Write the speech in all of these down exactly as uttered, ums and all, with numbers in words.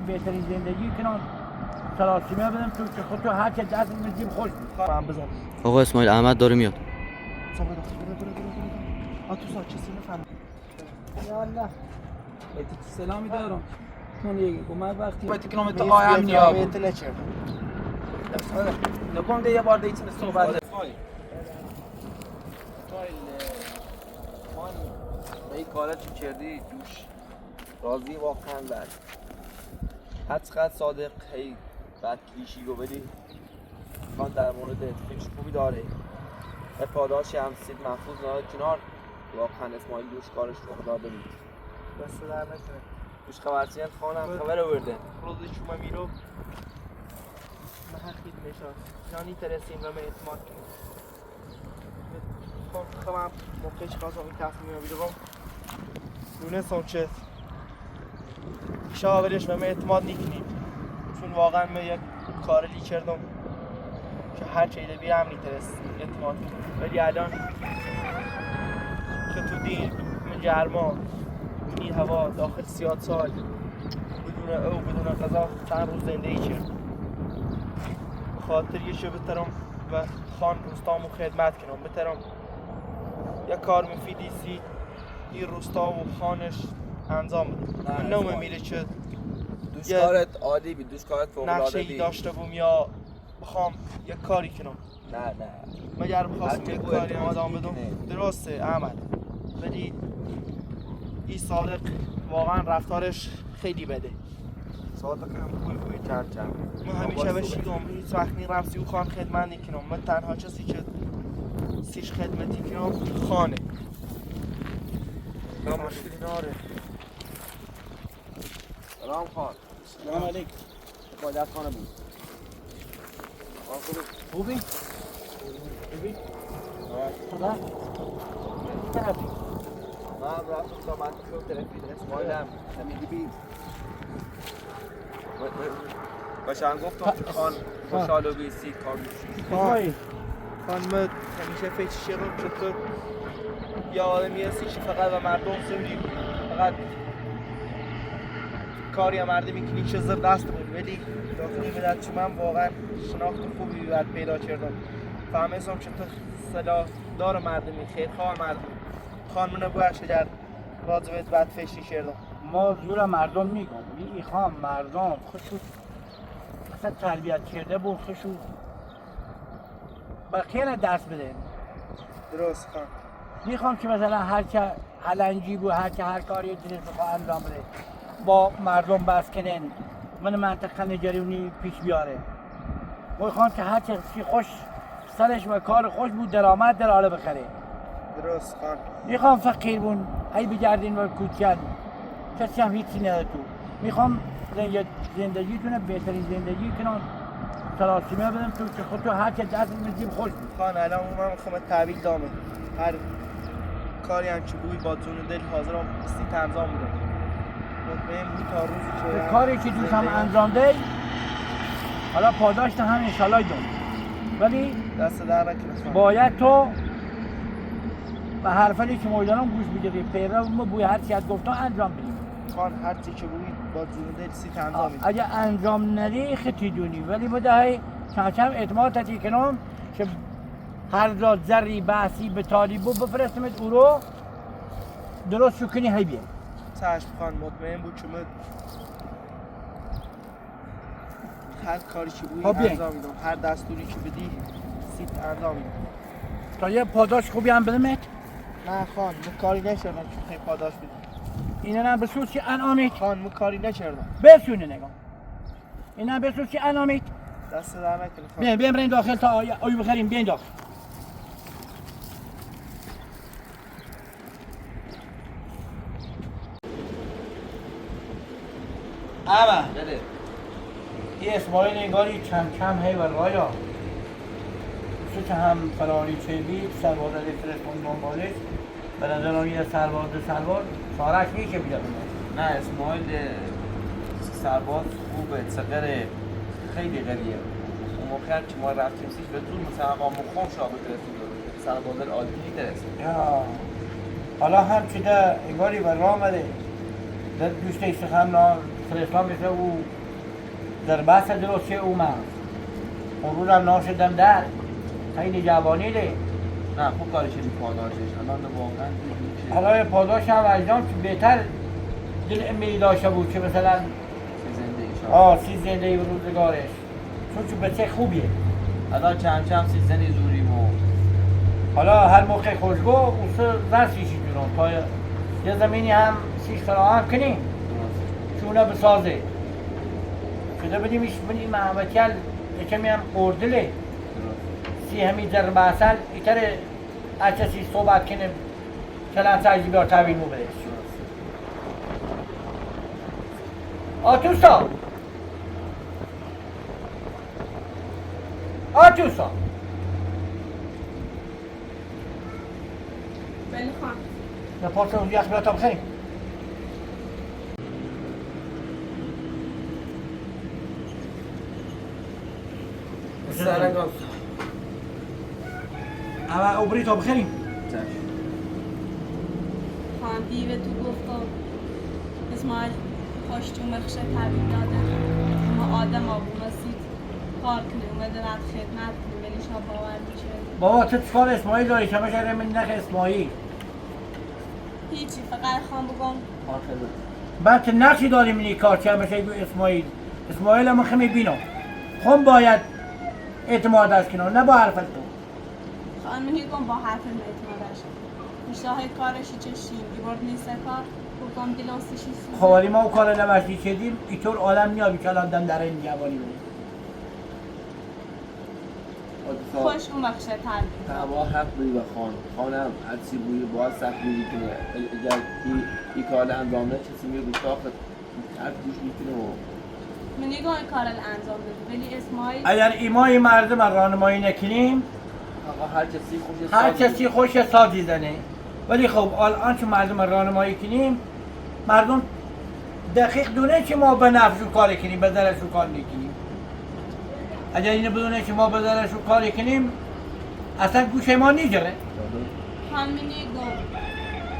بهترین زندگی کنان. سلاسیمه بدم تو که خود تو هر چه دست می‌دیم خوش. من بزن. آقا اسماعیل، احمد داره میاد. صبر کن، برو، برو، برو، برو، برو. آ، تو ساعت چه سینه فهم؟ یا الله. ایتی کی سلامی دارم. چون یه گو من وقتی باید کنم تو قایم نیاب. ایتی نچه؟ نکن ده یه بار ده ایتی صحبت. من ای کارا چی کردی؟ دوش راضی واقعاً زد. هر چقدر صادق هی بد کلیشی گو بدی، خان در مورد فکر خوبی داره. یه پاداشی هم سید محفوظ نهاد کنار. واقعاً اسماعیل دوش کارش فوق‌العاده بود. دست در نکنه. دوش خبرچیان خانم خبر آورده. روزی شما میرو. من حقیقت می‌شم. جانی ترسیم و من اعتماد کنم. خب، خب، من موقعش خواستم این تصمیم رو بگیرم. دونستم که شاورش به من اعتماد نکنیم. چون واقعاً من یک کاری کردم که هر چی ده بیرم نیترس اعتماد کنم. ولی الان که تو دیر، من گرما، بونی هوا، داخل سیاه چال، بدون او، بدون غذا، چند روز زندگی کردم. به خاطر یه شب ترم و خان روستامو خدمت کنم، بترم یه کار مفیدی سی ای روستا و خانش انجام بدم. نه، من نومه اسماعیل. میره که دوش یه کارت عالی بی، دوش کارت فوق‌العاده نقشه‌ای بی. داشته بوم یا بخوام یه کاری کنم. نه، نه. مگر بخواستم هر کی یه بو کاری اعتماد انجام بدم. می‌کنه. درسته، احمد. ولی این صادق واقعاً رفتارش خیلی بده. صادق هم بوی بوی چند چند. من همیشه بهش گفتم، هیچ وقت نی رفتی او خان خدمت نکنم. من تنها کسی که سیش خدمتی کنم خانه. من مشکلی ناره. سلام خان. سلام علیک. با دست خانه بود. خوبی؟ خوبی؟ خوبی؟ آه. خدا؟ چی طرفی؟ من رفتم تا منطقه و طرفی اسماعیلم. همیدی بی. قشنگ گفتم که خان خوشحال و بیسی کار دوشی. اسماعیل، خانم همیشه فکر شیرم چطور یه آدمی هستی که فقط به مردم زوری، فقط کاری مردمی کنی که زیر دست بود، ولی داخل ملت چون من واقعاً شناخت خوبی باید پیدا کردم. فهمیستم چطور سلاح دار مردمی، خیرخواه مردمی. خانمونه ببخش اگر راجبت بد فکری کردم. ما زور مردم می‌گم. این خان مردم خودشو اصلاً تربیت کرده بود، خودشو بقیه را درس بده. درست خان. می‌خوام که مثلاً هر که هلنگی بود، هر که هر کاری دلش بخواد انجام بده، با مردم بحث کنن، من منطقه نگرونی پیش بیاره. می‌خوام که هر کسی خوش سرش و کار خوش بود، درآمد در حال بخره. درست خان. می‌خوام فقیر بون، هی بگردین و کوچکن. کسی هم هیچی نداره تو. می‌خوام زندگی، زندگیتونه بهترین زندگی کنم. سلاسیمه بدم تو که خود تو هر چه دست می‌دیم خوش. خان، الان من می‌خوام تحویل دامه. هر کاری هم که بوی با جون و دل حاضرم سی تا انجام بدم. مطمئن بو تا روزی که کاری که دوستم انجام دی، حالا پاداش هم انشالله دم. ولی دست در نکنه خان. باید تو به حرفانی که مایدانم گوش بدی، پیرو مو بوی هر چی ات گفتم انجام بدی. خان، هر چی که بوی با جون و دل سی تا انجام بدی. اگه انجام ندی خیتی دونی، ولی بده هی کم کم اعتماد تتی کنم که هر جا زری بحثی به طالبو بفرستمت او رو درست شو کنی هی بیه. چشم خان، مطمئن بو که من هر کاری که بوی انجام می‌دم، هر دستوری که بدی سیت انجام می‌دم. تا یه پاداش خوبی هم بدمت؟ نه خان، من کاری نکردم که خیلی پاداش بدی. اینه نه بسوز که انعامیت. خان، من کاری نکردم. بسونه نگاه. اینه بسوز که انعامیت. دست در نکنه خان. بیا، بیا بریم داخل تا آی-، آیو بخریم، بیا داخل. اما بله. این اسماعیل انگاری کم کم هی بر رایا. چون که هم فراری چه بید، سرباز علی فرستون دنبالش. به نظرم یه سرباز، دو سرباز، چارش می‌شه بیاد. نه، اسماعیل، اه، سرباز خوبه، چقدر خیلی قویه. اون موقع که ما رفتیم سیش به طول مثلاً آقا مقام شاه بترسیم. سربازلر عادی نیست. یا. حالا هم چی ده انگاری بر راه آمده. در دوشته سخن نا-، Mesela, مثلا، او ضربه است، درست چه اومد. اون روزم ناش دادم در. خیلی جوانی ده. نه، خوب کارش کردی، پاداشش. الان ده واقعاً می‌شه. برای پاداش هم اجدام که بهتر دل امیدی داشته بود که مثلاً سی زندگی شد. آه، سی زندگی روزگارش. چون که بچه خوبیه. حالا کم کم سی زنی زوری مو. حالا هر موقع خوش بو، او سه زن سی شی جوران. تا یه زمینی هم سی فراهم کنیم. درست. که اونه بسازه. شده بدیمش، من این محمدیل یکمی هم قردله. درست. سی همی در مثل، ایتره اچه سی صحبت کنیم. کلان سایزی بیار تحویل مو بده. درست. آتوسا. آتوسا. بله خان. نه پارچه اون یخ بیار تا بخریم. سرگاز. اما اوبری تا بخریم. چشم. خان، دیو تو گفتم. اسماعیل خوش تو مرخشه تحویل داده. اما آدم آبو مسید. کار کنه، اومده بعد خدمت کنه، ولی شما باور می‌شه. بابا، تو چیکار اسماعیل داری؟ چمه شهر من نخ اسماعیل. هیچی، فقط خان بگم. بعد تو نقشی داری منی کار چه بشه گو اسماعیل. اسماعیل هم خمی بینو. خون باید اعتمادش کنم، نه با حرفت تو. خانم، نگم با حرف اعتمادش. می‌شه کارش چه شیم، یه بار نیست کار، گفتم دلم سیشی سوزه. خب، ولی ما او کار لواشی چه دیم، اینطور آدم نیابی که الان دم در این جوانی بده. خوش اومد، خوش تر. تبا حق بوی و خان. خانم، هرچی بوی باید سخت بوی کنه. اگر ای، ای کار انجام نه، کسی میگه گستاخ، ترک گوش می‌کنه و من نگاه کار انجام بده، ولی اسماعیل اگر ایمای مردم راهنمایی نکنیم، آقا، هر کسی خوش هر سازی کسی خوش سازی زنه. ولی خب، الان چون مردم راهنمایی کنیم، مردم دقیق دونه که ما به نفعشون کار کنیم، به ضررشون کار نکنیم. اگر اینو بدونه که ما به ضررشون کار کنیم، اصلاً گوش ما نیجره. خانم، نگم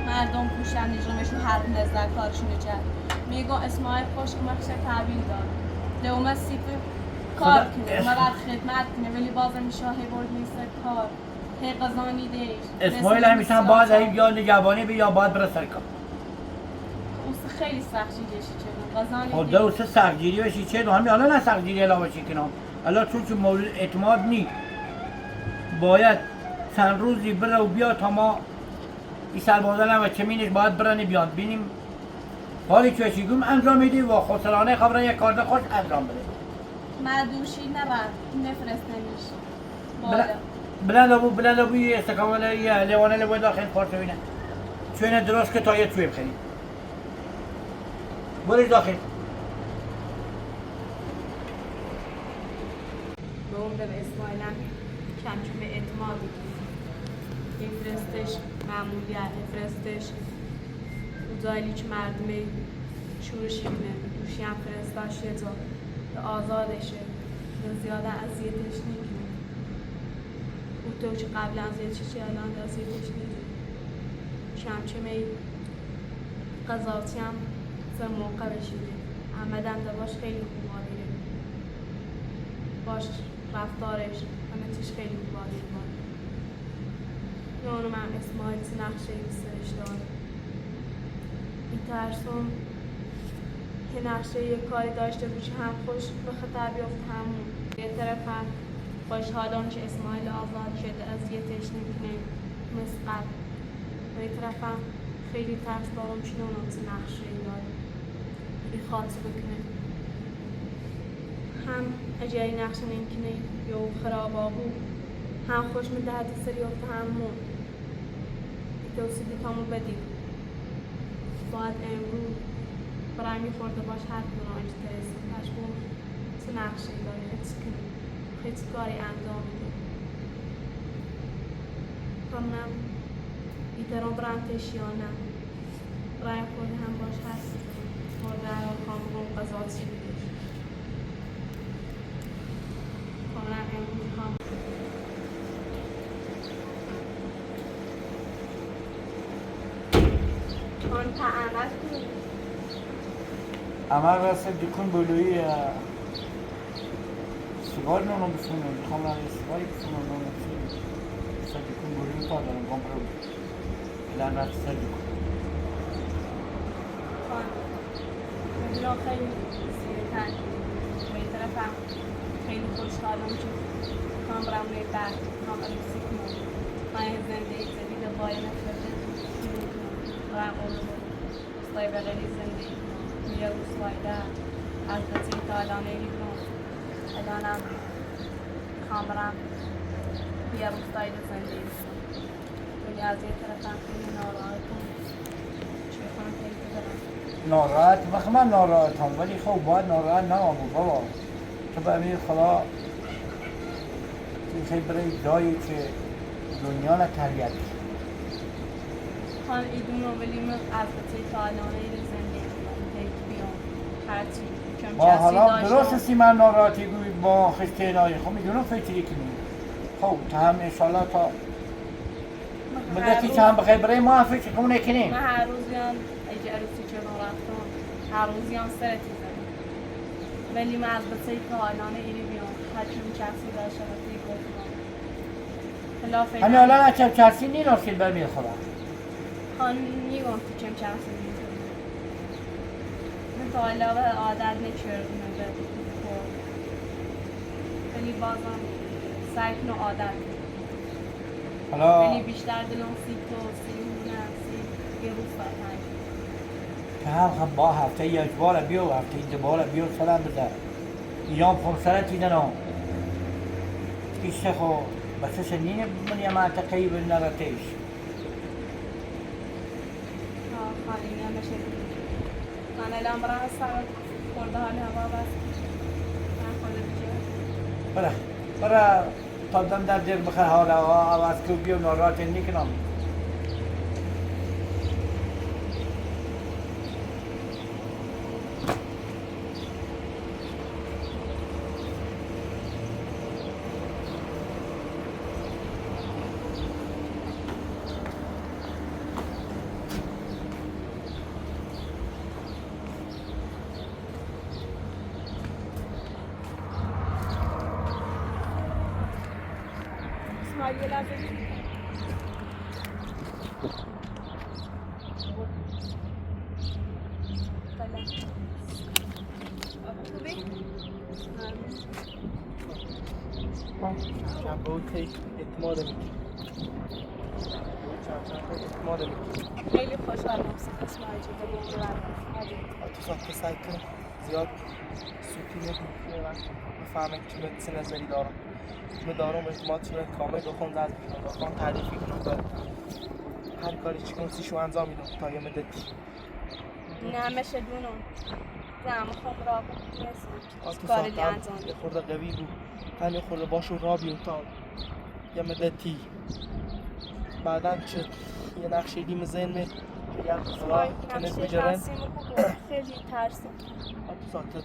مردم گوش نیجره، شو حرف نزد کارشون چه. می‌گم اسماعیل خوش اومد، خوش تحویل داد. ده اومد سیفی کار کنه، اومد خدمت کنه، ولی بازم شاهی برد نیست کار. هی قضانی دیش. اسماعیل همیشه هم باز هی یا نگهبانی بی یا باید بره سر کار. اوسه خیلی سخت‌گیری شی چه دو، قضانی خب، دیش. ده اوسه سخت‌گیری شی چه دو، همین الان سخت‌گیری علاوه شی کنم. الان چون که مورد اعتماد نی. باید چند روزی بره و بیا تا ما این سربازان و چمینش باید برن بیان. بینیم حالی که چی گم انجام می‌دی و خسرانه خبره یک کار ده خوش انجام بده. مردوشی نبرد، نفرستنیش. بلا-، بالا. بلند بو، بلند بو، یه استکان ولا یه لیوانه لبو داخل پارچه بینه. چونه درست که تا یه چوی بخری. برش داخل. به اون به اسماعیلم کم‌کم اعتماد بو. افرستش معمولیت، افرستش او جایی که مردمی شورش کنه، اوشی هم فرستاش یه جا، ده آزادشه، ده زیاده اذیتش نکنه. او طور که قبلاً اذیت چیچی، الان ده اذیتش نکنه. کم‌کم ای قضاوتی هم سر موقع بشیده. احمدم ده باش خیلی خوب آدیره. باش رفتارش، همه چیش خیلی خوب آدیره. یعنی من اسماعیل چی نقشه‌ای سرش داره. می‌ترسم که نقشه‌ای یه کاری داشته باشه، هم خوش به خطر بیفته، هم یه طرفم خوشحالم که اسماعیل آزاد شده، اذیتش نکنه مثل قبل. و یه طرفم خیلی ترس دارم که نونم چی نقشه‌ای داره. خیلی خاطر بکنه. هم اگر این نقشه نمی‌کنه یا خرابا بو، هم خوش می‌دهد سری افته هم مو. توصیه کامو بدیم. باید امروز برای می‌خورده باش حرف کنم، اگه ترسیم. باش بو چه نقشه‌ای داری، خیلی چی کنی، خیلی چی کاری انجام می‌دی. کامنم ایتران برام تشیانه. برای خود هم باش حرف بزن. خود در حال کامنم قضاوتی بیدیش. کامنم امروز هم آن تا احمد کو؟ Ама ра са дюкюн бёлюй, э, сувар нонум бифунум, дихана сувар бифунум нонум бифунум. Са дюкюн бёлюй тадарам, гомбрам. Илан ра са дюкюн. Хан, мудрон хейлиз зи тан, ва ин тарафан хейлиз хушгьалам чун. Камрам мебар, камрам сикну. Хай зендеи зендеи де баена ферде. Ра олу. Рустай бегъери зендеи, муя Рустай да, аз да ци таланери бу, алана камран, муя Рустай да зендеи. Дуьнья зи тарафан хели нораатум. Чухан хели кудара. Нораат, вахма нораатум, вали хо ба нораат на абу бала. Чуб Амир хала Ин хей бирей дайи ки дуьнья на тарбият. Хан идуна вали мин аз бацей таланери зендеи кунам, дек биям. Гьарчи чам часи дашта. Ма гьала дуруст сима нораати гуй ма хистенай, хо мидуна фикир куним. Хо, та гьам иншаллагь та Муддати чан бахай бирей ма фикир куним. Ма гьар рузян, ай ки аруси чан рафтун, гьар рузян сера тизан. Вали ма аз бацей таланери ини биям, гьар чун часи дашта гьати гуфтун. Хилаф Ами эйдан. Алан ачам часи ни носил ба мин хала? Ханум ни гуфт чам часи ни? Мин та илава адет нечердим да. Вали базан сайтну адет. Хала. Вали биштар дилум си то, си гьуна, си герус фатан. Та гьар гьа ба гьафтеи як бора биё, гьафтеи ду бора биё, салам биза. Ям хум сара тидано. Исе хо, басе се нине мин я мантикъаи вил наратеш. Ха, халине мешед. Ман алан бара сара хурда гьали гьава бас. Ман хурда бижа. Бара, бара. Тадам дар дер бихар гьала аваз ку биё норат никнам. İsmail, gel hazır. Tamam. Abi, bu bey. Ya bu tek اعتماد می‌کنی. خیلی خوشحالم سینا اسماعیل جون. Atu sat سعی کن زیاد سوتی نگو. من فهمم کی من چه نظری دارم. من دارم اعتماد شما کامل بخون، درد بکنم، بخون تعریف کنم و هر کاری چی کنم سیشو انجام می‌دم تا یه مدتی. نه، می‌شه دونم. نه، می‌خوام راحت بمونم. آ، تو کار ساعت دیگه انجام یه خورده قوی بود. تن یه خورده باشو را بیفتاد. یه مدتی. بعداً چه یه نقشه دیمه ذهن می، یه خدا کنه نقشه بجرن. ترسیم بگو. خیلی ترسیم. آ، تو ساعت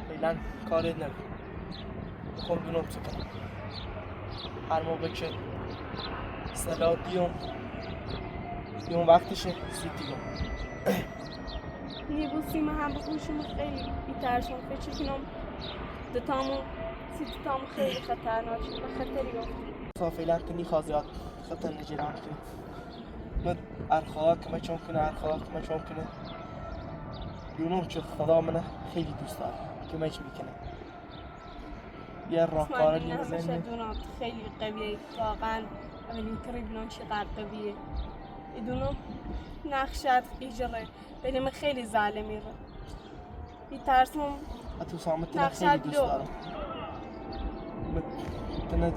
فعلاً کار نکن. خب دونم چه کنم. هر موقع که صلاح دیوم، دیوم وقتشه، سیتی گم. Ni bu sima hem bu kuşum xeyli biterşon, feçikinom. Dıtamı, si dıtamı xeyli xatarnak, şimdi xateri yok. Sa فعلاً تنی خازیات خطر نجران کن. من ارخاک ما چون کنه، ارخاک ما چون کنه. دونم چه خدا منه خیلی دوست داره، کمک می‌کنه. یه راهکار دیگه بزنیم. اسماعیل، نه، می‌شه دونم خیلی قویه، واقعاً. اولین تریبونان چقدر قویه. ایدونم نقشت ایجره. ولی من خیلی ظالمی رو. می‌ترسم. اتو سامت خیلی دوست دارم. من تنه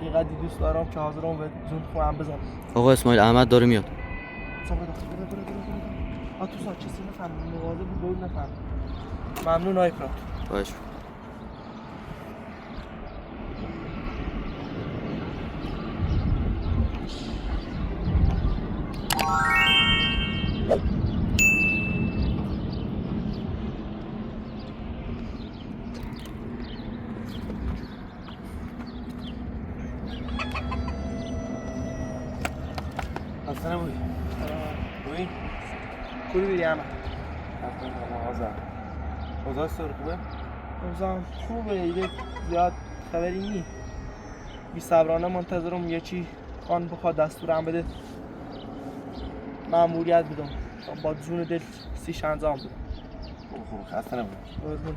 اینقدر دوست دارم که حاضرم به جون خودم بزنم. آقا اسماعیل، احمد داره میاد. صبر، بره، بره، بره، بره، بره. اتو سا چیزی نفهم، مواظب بود، نفهم. ممنون آی فرات. خواهش می‌کنم. السلام علیکم. خوبی؟ کل بیدی اما. الحمدلله، آزاد. اوضاع چطور، خوبه؟ اوضاع خوبه، ایده زیاد خبری نی. بی‌صبرانه منتظرم یکی خان بخواد دستورم بده. مأموریت بدم. با جون دل سیش انجام بدم. خوب، خوب، خسته نباشی. قربون.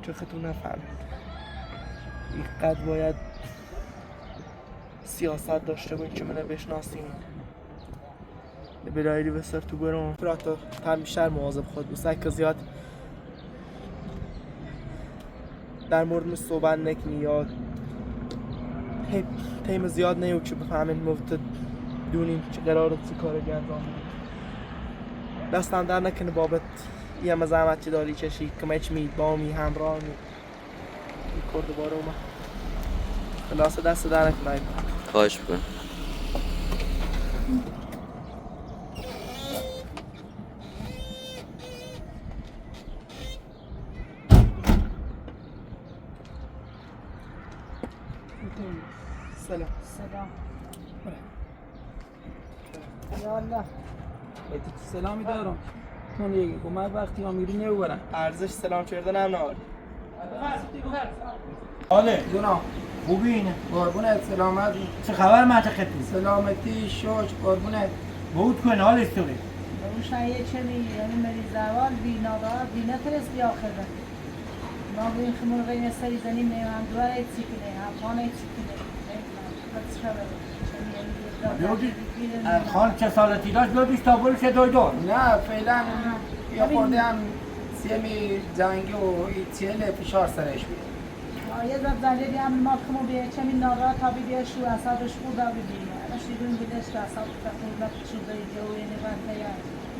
چه خطو نفهمید. اینقدر باید سیاست داشته باشین که منو بشناسین. برایری به سر تو برم. فرات، تو همیشه مواظب خود بو. سعی که زیاد در مورد من صحبت نکنی یا تیم، تیم زیاد نیو که بفهمین مفت دونین چه قراره، چه کاری انجام بدین. دستم در نکنه بابت یه مزاحمت چی داری کشی، کمک می، با می، همراه می. این کار دوباره اومد. خلاصه، دست در نکنه. خواهش می‌کنم. سلام. سلام. یا الله. سلامی دارم. تون یک گمه وقتی آمیری نوبرن. ارزش سلام کردن هم نواری. آله. جونم. خوبین؟ قربونت، سلامت. چه خبر منطقتی؟ سلامتی، شکر، قربونت. بود کن، حال چطوره؟ روشن یه چمی، یعنی مریض اول بی نادار، بی نترس بی آخر. ما بین خمور غیر سری زنی میوان دواره چی کنه، افغانه چی کنه. بیوگی، اه، خان کسالتی داشت، بیوگیش تا برو شه دویدو. نه، فعلاً یه خورده هم سیمی جنگی و ای چیله فشار سرش بیه. آه، یه ذره زنده بیام، ما کمو بیه، چمی ناراحت بی بیه، شو اعصابش خورد بی بیه. انا شیرین بیدش که اعصاب خورد شده، یه و اینه وقت یا،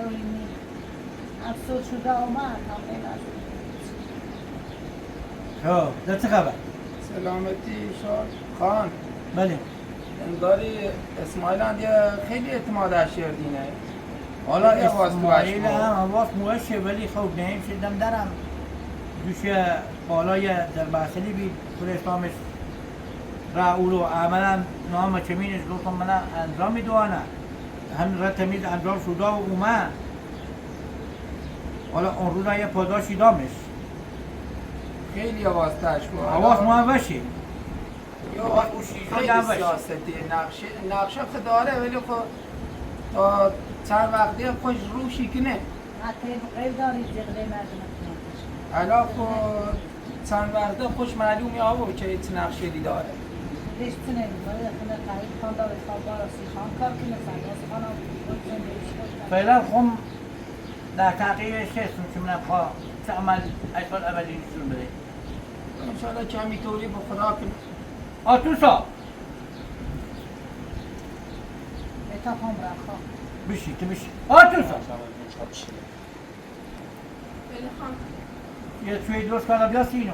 و اینی. افسوس شده آمد، هم غیر از خب، ده چه خبر؟ سلامتی شاد خان. بله. انگاری اسماعیل هم دیگه خیلی اعتماد اشیر دینه. حالا یه واس تو اسماعیل اشمو. هم حواس موشه، ولی خب نهیم شدم درم. دوشه بالای در بحثلی بی فرستامش را اولو عملاً نام چمینش گفتم منه انجام می‌دوانه. هم را تمیز انجام شده و اومه. حالا اون روز یه پاداشی دامش. خیلی حواس تش بود. حواس ما وشی. یا او شیشه خیلی هم وشی. سیاستی نقشه، نقشه خو داره، ولی خو تا چند وقتی خوش روشی کنه. حتی غیر داری جغله مردم. حالا خو چند وقته خوش معلوم یا او که چه نقشه دی داره. هیچ چی نمی‌دونه. خونه تعریف خان داره، خان بارا سی خان کار کنه، سرباز خان هم بود، زندگی شد. فعلاً خو در تحقیقش هستم که من خوا چه عمل، اشکال عملی نشون بده. انشالله کمی طوری به خدا کنه. آتوسا. اتفاق رخا. بشی، تو بشی. آتوسا. بله خان. یه چوی درست کن، بیا سینو.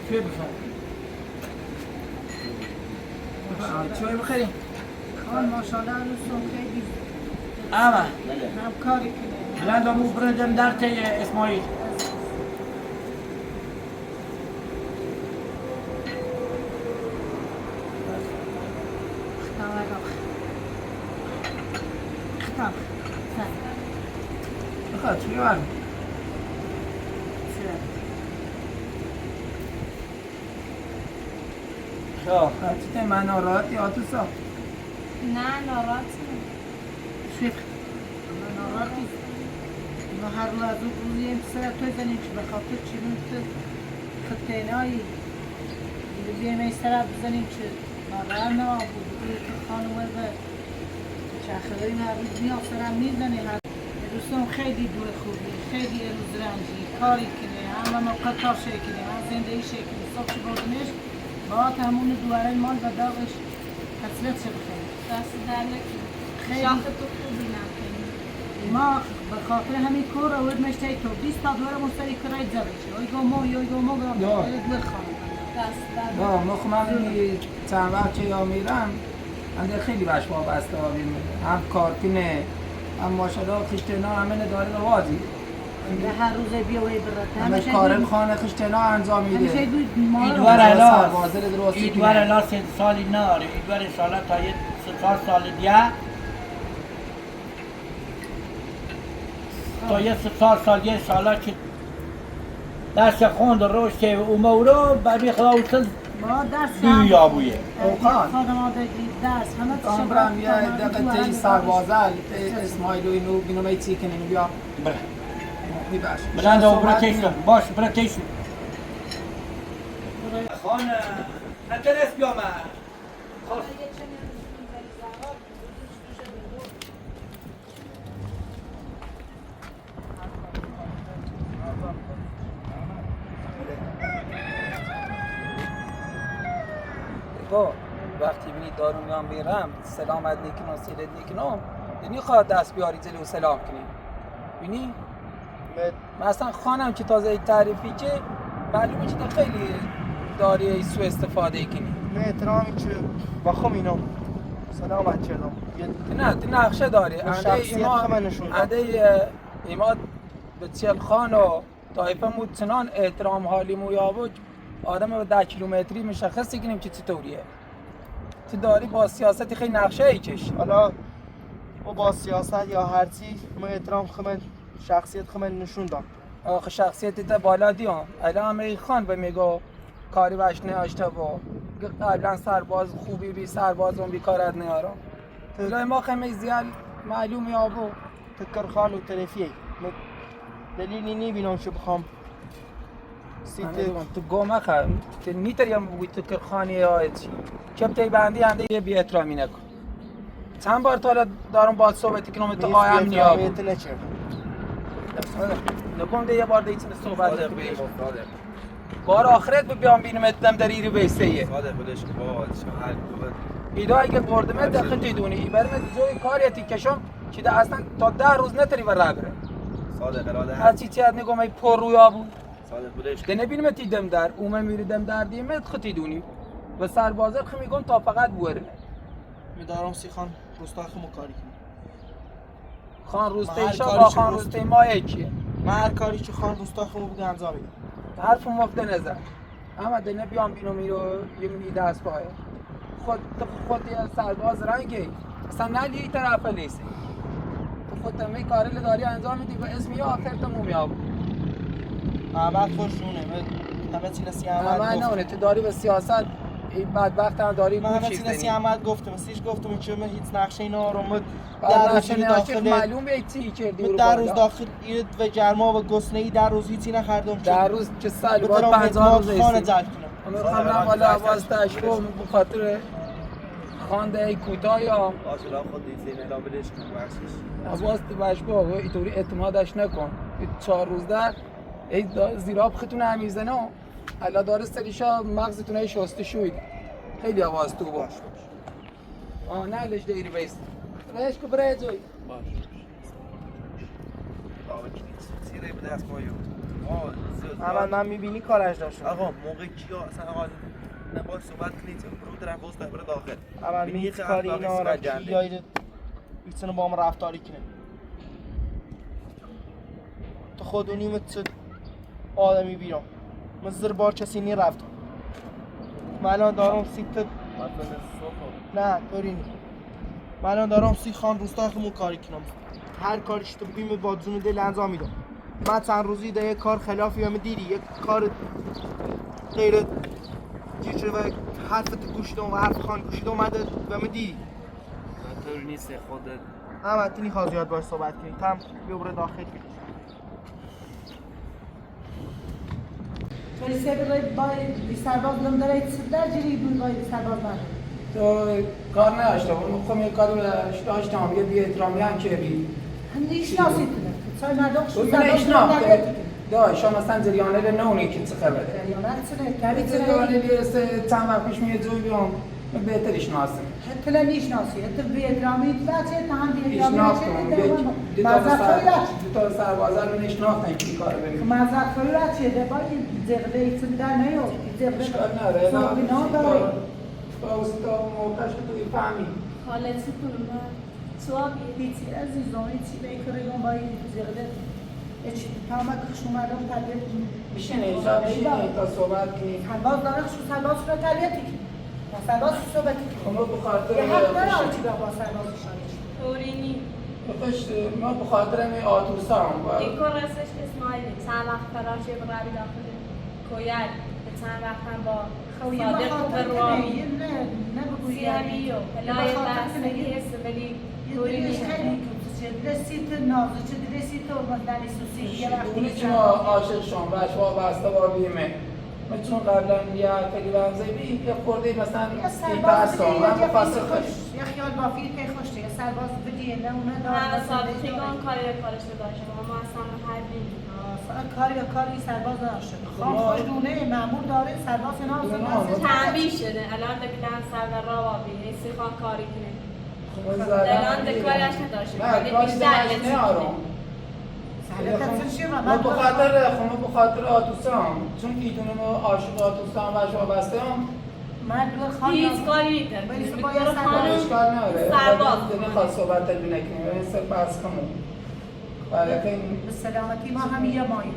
چی بخوری؟ چی بخوری؟ خان ماشاءالله، روز خیلی. آما. همکاری کنه. الان دامو برندم در تی اسماعیل. خب، هرچی تی من ناراحتی آتوسا. نه، ناراحت نیستم. شیخ، من ناراحت نیستم. ما هر لحظه روزی این سر تو زنیم که به خاطر چی من تو خطینایی. بیایم این سر بزنیم که مادر نه بود، بگوی که خانم و چه خبری نه بود، بیام سر میزنی هر. دوستان خیلی دور خوبی، خیلی روز رنجی، کاری کنه، هم موقع کار شی کنه، هم زندگی شی کنه، صبح چی بردنش، با همون دواره مال به داغش. حسرت چه بخیر. دست درد نکنه. خیلی. شاخ تو خوبی نکنه. ما به خاطر همین کار آوردمش تای تو. بیست تا دوره مستری کرای زده چی. اوی گو ما، اوی گو ما، گو یا. دست درد یا، نکنه. ما خو من چند وقت چه یا میرم. انده خیلی باش وابسته آبیم. هم کار کنه، هم ماشاءالله خشتنا همه داره رواجی. ده هر روز بیا وی برات. همه همیشه کارم گوی-، خانه خشتنا انجام می‌ده. همیشه گوی ما ای دوار الا، سربازه رو درست ای کنه. دوار الا سن سالی ناره. ای دوار انشالله تا یه سه چهار سال دیگه. تا یه سه چهار سال دیگه انشالله که دست خوند روش که اومه او رو بر بی خدا اوسن ما درس دنیا هم بویه. اوقان. خانواده درس، همه تو آن شباب برم یه دقیقه تی سربازه، اه، اسماعیل و اینو بینو می چی کنین بیا. بله. می‌باشه. بله، برا صحبت تیشو. کنیم. باش، برا تیشو. خان، اه، انترس بیامه. خب. خب، وقتی بینی دارو میان بیرم، سلامت نیکنم، سیرت نیکنم، دینی خواه دست بیاری جلو سلام کنی. بینی؟ مت- مثلاً خانم که تازه تعریفی که معلومه که خیلی داری سوء استفاده کنی. من احترامی که با خو مینم. سلامت کردم. یه نه، تو نقشه داری. به انده شخصیت ایما، خو من نشون داد. انده، اه، ایما به چل خان و طایفه مو چنان احترام حالی مو یا بود، آدم به ده کیلومتری مشخص کنیم که چطوریه. تو داری با سیاست خیلی نقشه ای کش. حالا او با سیاست یا هرچی، من احترام خو من، شخصیت خو من نشون داد. آخه شخصیت تا بالا دیام. الان هم ای خان به میگو کاری باش نیاشته با. قبلاً سرباز خوبی بی، سرباز اون بی کارت نیارم. تو لای ما خمی زیاد معلوم یا بو. تو کرخان و طرفی. من دلیلی نیبینم که بخوام سیته. من تو گو مخه، تو نیتر یا بگوی تو کرخانی یا چی. چپ تی بندی انده یه بی احترامی نکن. چند بار تا حالا دارم باهات صحبت کنم، تو آیم نیا. بی‌احترامیت نکردم. نکن ده یه بار ده ایچینده صحبت صادق کنیم. بگیم، صادق. بار آخرت به بیام بینم اتلم در ایری بیسه یه. صادق، ولش کن بابا، چه حال بود. ایدا اگه بردمه دخل تی دونی، ای برمه جای کار یا تی کشم، چی ده اصلاً تا ده روز نتری و راه بره. صادق، اراده هر هست. چی چی ات نگم ای پر رویا بود. صادق، ولش کن. ده نبینم تی دم در، اومه میری دم در دیمه خو تی دونی. و سربازر خو میگم تا فقط بورنه. می دارم سی خان روستا خو مو کاری کنم. خان روستایی شا با خان روستایی ما یکیه. من هر کاری که خان روستا خو بگه انجام می‌دم. حرف مفت نزن. اما ده نبیام بینم ایرو یه منی دست پایه. خود، تو خود یه سرباز رنگی. اصلاً نالی ای طرفه لیسه. تو خود تمه کاری داری انجام می‌دی و اسم یا آخر تموم یا بود. احمد خوشونه. همه چی نسی احمد احمد گفت. نه، نه، تو داری به سیاست، این بدبخت هم داری من همه چی نسی احمد گفتم. سیش گفتم که من هیچ نقشه اینا رو مد بعد در روز اصلاً داخل، معلوم به چی کردی من رو در روز بالا. داخل ایرد و گرما و گسنه‌ای در روز هیچی نخوردم که در روز که سال بتونم باید پنجاه روز خانه ایستی. جلب کنم. اما خانم، حالا آواز تشبه به خاطر خوانده کوتاه یا باشه، لا خود دیزین، لا ولش کن، بخشش. آواز تو بشبه و اینطوری اعتمادش نکن. این چهار روز در، ای دا-، زیراب خیتون همیزنه. الا داره سریشا مغزتون ای شسته شوید. خیلی آواز تو باش. آه، نه، لش داری بیست. رایش که برای جای. باش. آقا، کلیت سیره به دست ما یو. آه، زیاد. اما من می‌بینی کارش داشتم. آقا، موقع کیا اصلاً آقا نباید صحبت کنید، برو طرف وسط، برو داخل. اما بینی من یه خیلی کاری اخلاقی اینا را صحبت کی جنده. یایده ایسینی با من رفتاری کنه. تو خود اونی مت آدمی بیرون. من زیر بار کسی نرفتم. من الان دارم سی ت-، نه، طوری نی. من الان دارم سی خان روستا خمو کاری کنم. هر کاری که تو بگوی من با جون دل انجام می‌دم. من چند روزی ده یه کار خلافی و من دیدی، یه کار غیر چیز و حرف تو گوش دم و حرف خان گوش دم اومده و من دیدی. نیست خودت. اما تنی خواست زیاد باش صحبت کنی. تام بیا برو داخل. ولی سه بره بای سرباز دم دره ایت سدر جیری بو بای سرباز بر. تو کار نه اشته، اون خو می کار اشته اشته هم یه بی احترامی هم که بی. هم نیشناسی تو. سای مردم خو اون سرباز ایشناخته. دم دره ایت. دا شما مثلاً جریانه ره نه اونی که چه خبره؟ جریانه چه نه؟ کاری چه نه؟ جریانه بیسته چند وقت پیش می جوی بیام. من بهتر ایشناسم. حتی نه نیشناسی، حتی بی احترامی لا چه، تا هم بی احترامی لا چه، ایشناختم. دو تا سربازه رو نیشناختم که این کارو ببینم. معذرت خواهی لا چه، ده با این جغله ایتون در نیو، این جغله اشکال نداره، سوابی نه نام داره. تا اوستا موقعش تو فهمی. خاله چی کنم؟ سوابی. هیچی عزیزم، هیچی می‌کنه، با این جغله. هیچی، تا ما که شما رو تربیت کنیم. بشینه، اینجا بشینه، تا صحبت کنیم. سرباز داره، شو سرباز رو تربیت کنیم. با سرباز صحبت کنیم. خب، ما به خاطر یه حق داره آرچی با سرباز شاید. طوری نی. بخش، ما به خاطر همین آتوسا هم باید. این کار راستش اسماعیلی. چند وقت فرار چه برای داخل کویل. به چند وقت هم با خب، یه صادق بخاطر به روابی. کنه، یه نه، نه بگو سیاوی یعنی. یو. یه بلای بخاطر بحث کنه، یه هست، ولی یه طوری دلش نیست. خیلی کم. چه دلش سی تو نازه، چه دلش سی تو مردانی سوسی، یه وقتی اونی که ما عاشق شوم، باش وابسته با بیمه. من چون قبلاً یه خیلی ورزه بی، یه خورده مثلاً یه سرباز ایترسم، بی، من یه بخواستم خیلی خوش، یه خیال بافی که خوش، یه سرباز بدی، نه اونه دار، نه، نه سابقه سنده اون دار. کار یا کارش داشتم، اما اصلاً هر بی. آه، سا-، کار یا کاری سرباز داشته. خب، خان ما خوش دونه، مأمور داره، سرباز نه، نه، نه. تعمیر شده، الان دکلن سر و راه بی، سی خان کاری کنه. خب، الان ده کاری اش نداشته. نه، ولی کاری بیشتر ده اش اعتماد نیارم. کنه. سهلتر چون شی و ما من به خاطر، خب، ما به خاطر آتوسام. چون ایدونم عاشق آتوسام و عاشق وابسته‌ام. من دور خان هیچ کاری نکرد. ولی سه باید سرباز. اشکال نداره. سرباز. دنه خواست صحبت تلوی نکنیم. ولی سه بس کمون. بله، خیلی. به سلامتی ما هم یه ماهی ده.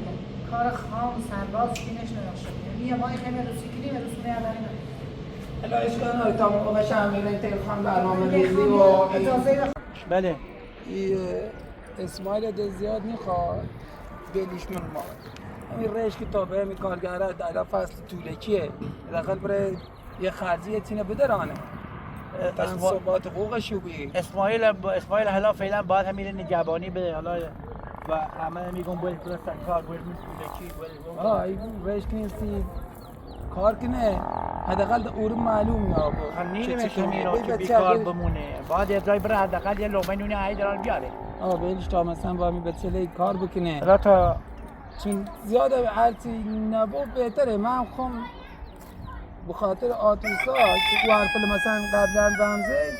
کار خام سرباز کی نشنه داشته. یه ماهی خیلی روسی کنی و روسی میادانی نه. حالا اشکال نداره، تا موقع باشه همین تلفن برنامه ریزی و اجازه بده. بله. ای، اه، اسماعیل ده زیاد نیخواد بلیش من ما. همین ریش که تا به همین کارگره در فصل طولکیه. داخل بره یه خرجی یه تینه بدرانه. اه، تا هم اسما-، ثبات حقوقش بی. اسماعیل، اسماعیل حالا فعلاً باید همین نگهبانی بده، حالا و همه می‌گن باید برسن کار، باید می‌تونه کی، باید آه، این ریش نیستی. کار کنه، حداقل ده اورو معلوم یا بو. خب، نیله چه، چه می‌شه کنه؟ میرا بی که بچه بیکار بی- بمونه. باید یه جای بره، حداقل یه لقمه نون عیدی را بیاره. آه، بیلش تا مثلاً با همین بچه لی کار بکنه. حالا تا چون زیاد هرچی نبو بهتره. من خوام به خاطر آتوسا که او حرف مثلاً قبلاً بمزه،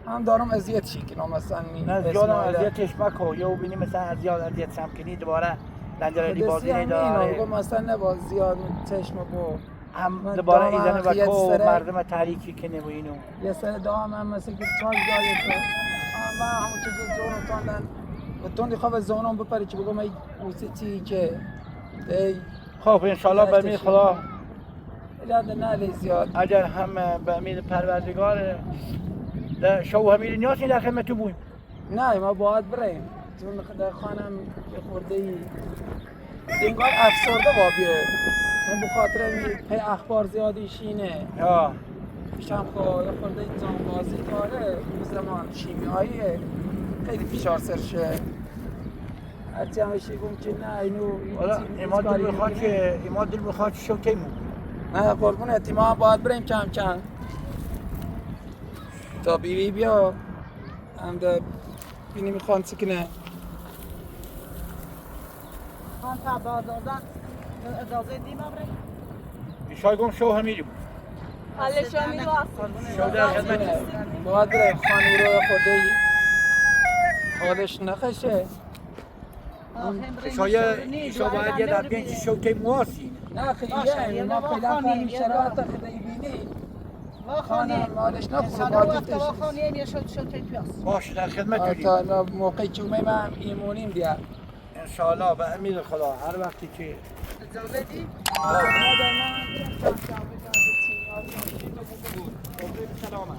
هم دارم اذیت شی کنم مثلاً می نه، زیاد هم اسماعیل. اذیتش مکو. یه بینی مثلاً اذیت، اذیت شم کنی، دوباره دنجل ری خودسی بازی همین نداره. آقا مثلاً نباز زیاد چشم بو. هم من دوباره دام ایزنه هم و خیلی کو سره مردم تحریکی کنه و اینو. یه سر دام هم مثلاً که چای جای تو. اما همون چیز زونم تاندن. و تندی خواب زونم بپری که بگم ای اوسی چی که. ای خب، انشالله به امید خدا. اجازه نده زیاد. اگر هم به امید پروردگار، ده شو همین نیاز در خدمت تو بویم. نه، ما باید بریم. چون خدا خانم یه خورده ای انگار افسرده با بیه. من به خاطر این پی اخبار زیادی شینه. ها. پیشم خو یه خورده این جانبازی داره. این زمان شیمیاییه. خیلی فشار سرشه. هرچی همه شی گم که نه، اینو، این والا، چی، اما هیچ دل کاری می‌خواد نمی‌کنه. که، اما دل می‌خواد که شو تیمو. نه، قربونت، ما باید بریم کم کم. تا بی‌بی بیا. هم ده بینی می‌خوان چکنه. خان تا بازاردن اجازه دیم بریم. ایشای گم شو همیریم. حالا شو همیریم. قربونت. شو در خدمت. باید بریم خانم رو خودی. حالش نخشه. شاید، شاید باید یه دفعه چی شوکه مواسی. نه، خیلی باشه، یه ما دفعه پیدا خانه، کنیم یه شرایط دفعه. خیلی بینی. ما خانه. خانه، مالش نه، خود انشالله باید وقت ما تش-، خانه، یه شو-، شوکه پیاس. باشه، در خدمت آه، تو. تا موقعی که اومیم هم ایمونیم بیا. انشالله، به امید خدا، هر وقتی که اجازه دی. آه. سلامت.